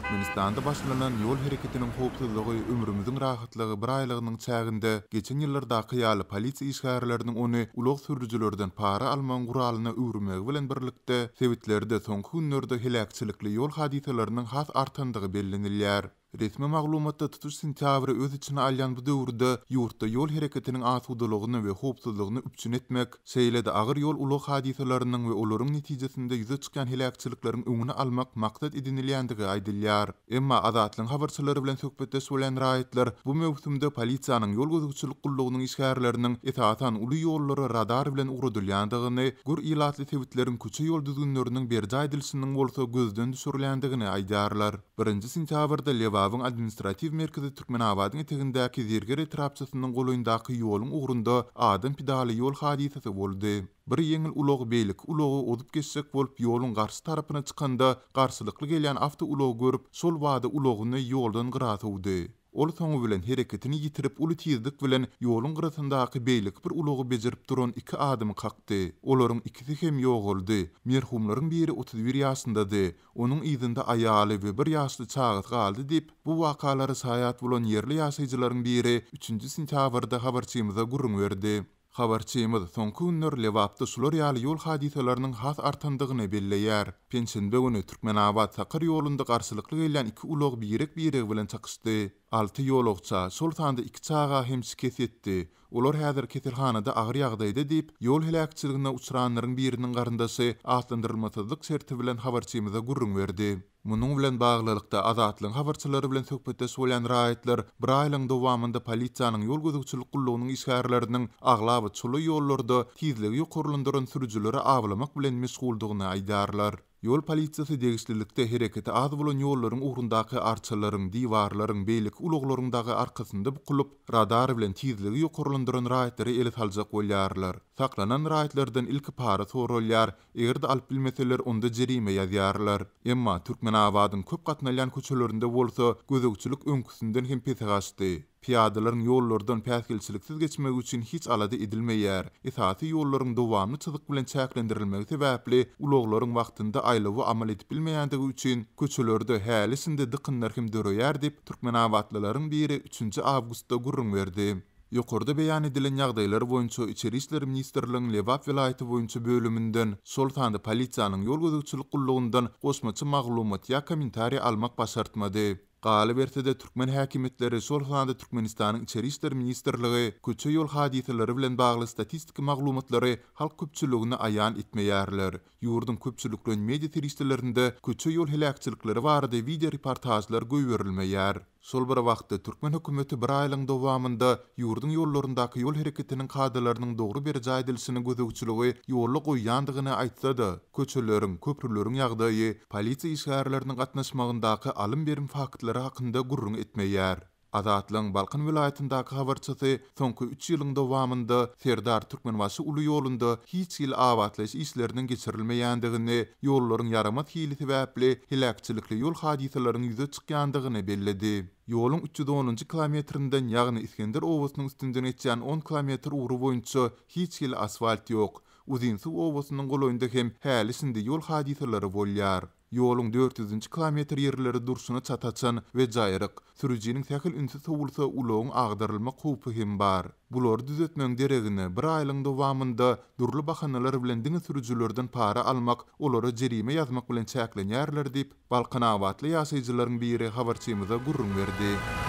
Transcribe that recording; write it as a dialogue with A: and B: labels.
A: Türkmenistanda başlanan ýol hereketiniň howpsuzlygy ömrümiziň rahatlygy bir aýlygynyň çäginde geçen ýyllardaky ýaly polisiýa işgärleriniň ony ulag sürüjilerden para almagyň guralyna öwürmegi bilen birlikde, sebitlerde soňky günlerde heläkçilikli ýol hadysalarynyň has artandygy bellenilýär. Resmi maglumatda tutuş sentýabry öz içine alýan bu döwürde ýurtda ýol hereketiniň asudalygyny we howpsuzlygyny üpjün etmek, şeýle-de agyr ýol-ulag hadysalarynyň we olaryň netijesinde ýüze çykýan heläkçilikleriň öňüni almak maksat edinilýändigi aýdylýar. Emma Azatlygyň habarçylary bilen söhbetdeş bolýan raýatlar bu möwsümde polisiýanyň ýol gözegçilik gullugynyň işgärleriniň esasan uly ýollara radar bilen ugradylýandygyny, gür ilatly sebitleriň köçe-ýol düzgünleriniň berjaý edilişiniň bolsa gözden düşürilýändigini aýdýarlar. Birinji sentýabrda Lebabyň administratiw merkezi Türkmenabadyň etegindäki Zerger etrapçasynyň golaýyndaky ýoluň ugrunda adam pidaly ýol hadysasy boldy. Bir ýeňil ulag beýleki ulagy ozup geçjek bolup ýoluň garşy tarapyna çykanda garşylykly gelýän awtoulagy görüp şol bada ulagyny ýoldan gyra sowdy. Ol soňy bilen hereketini ýitirip uly tizlik bilen ýoluň gyrasyndaky beýleki bir ulagy bejerip duran iki adamy kakdy. Olaryň ikisi hem ýogaldy. Merhumlaryň biri 31 ýaşyndady. Onuň yzynda aýaly we bir ýaşly çagasy galdy diýip, bu wakalara şaýat bolan ýerli ýaşaýjylaryň biri üçünji sentýabrda habarçymyza gürrüň berdi. Habarçymyz soňky günler Lebapda şular ýaly ýol hadysalarynyň has artandygyny belleýär. Penşenbe güni Türkmenabat-Sakar ýolunda garşylykly gelýän iki ulag birek-biregi bilen çakyşdy. Alty ýolagça, şol sanda iki çaga hem şikes ýetdi. Olar häzir keselhanada agyr ýagdaýda diýip, ýol heläkçiligine uçranlaryň biriniň garyndaşy atlandyrylmasyzlyk şerti bilen habarçymyza gürrüň berdi. Munuň bilen baglylykda, Azatlygyň habarçylary bilen söhbetdeş bolýan raýatlar bir aýlygyň dowamynda polisiýanyň ýol gözegçilik gullugynyň işgärleriniň aglaba çola ýollarda tizligi ýokarlandyran sürüjileri awlamak bilen meşguldygyny aýdýarlar. Ýol polisiýasy degişlilikde hereketi az bolan ýollaryň ugrundaky arçalaryň, diwarlaryň, beýleki ulaglaryň dagy arkasynda bukulyp, radar bilen tizligi ýokarlandyran raýatlary ele saljak bolýarlar. Saklanan raýatlardan ilki para soralýar, Eger-de alyp bilmeseler, onda jerime ýazýarlar. Emma Türkmenabadyň köp gatnalýan köçelerinde bolsa gözegçilik öňküsinden hem pese gaçdy. Pyýadalaryň ýollardan päsgelçiliksiz geçmegi üçin hiç alada edilmeýär. Esasy ýollaryň dowamly çyzyk bilen çäklendirilmegi sebäpli ulaglaryň wagtynda aýlawy amal edip bilmeýändigi üçin köçelerde häli-şindi dykynlar hem döreýär diýip, türkmenabatlylaryň biri üçünji awgustda gürrüň berdi. Ýokarda beýan edilen ýagdaýlar boýunça Içeri işler ministrligiň Lebap welaýaty boýunça bölüminden, şol sanda polisiýanyň ýol gözegçilik gullugyndan goşmaça maglumat ýa kommentariý almak başartmady. Galyberse-de, türkmen häkimiýetleri, şol sanda Türkmenistanyň Içeri işler ministrligi köçe-ýol hadysalary bilen bagly statistiki maglumatlary halk köpçüligine aýan etmeýärler. Ýurduň köpçülikleýin media serişdelerinde köçe-ýol heläkçilikleri barada wideo-reportažlar goýberilmeýär. Şol bir wagtda, türkmen hökümeti bir aýlygyň dowamynda ýurduň ýollaryndaky ýol hereketiniň kadalarynyň dogry berjaý edilişine gözegçiligi ýola goýýandygyny aýtsa-da, köçeleriň, köprüleriň ýagdaýy, polisiýa işgärleriniň gatnaşmagyndaky alym-berim faktlary hakynda gürrüň etmeýär. Azatlygyň Balkan welaýatyndaky habarçysy soňky üç ýylyň dowamynda Serdar Türkmenbaşy uly ýolunda hiç hili abatlaýyş işleriniň geçirilmeýändigini, ýollaryň ýaramaz hili sebäpli heläkçilikli ýol hadysalaryň ýüze çykýandygyny belledi. Ýoluň 310-njy kilometrinden, ýagny Isgender obasynyň üstünden geçýän on kilometr ugry boýunça hiç hili asfalt ýok. Uzynsuw obasynyň golaýynda hem häli-şindi ýol hadysalary bolýar. Ýoluň dört ýüzünji kilometr ýerleri durşuna çat açan we jaýryk. Sürüjiniň sähel ünsi sowulsa ulagyň agdarylmak howpy hem bar. Bulary düzetmegiň deregine, bir aýlygyň dowamynda dürli bahanalar bilen diňe sürüjilerden para almak, olara jerime ýazmak bilen çäklenýärler diýip, balkanabatly ýaşaýjylaryň biri habarçymyza gürrüň berdi.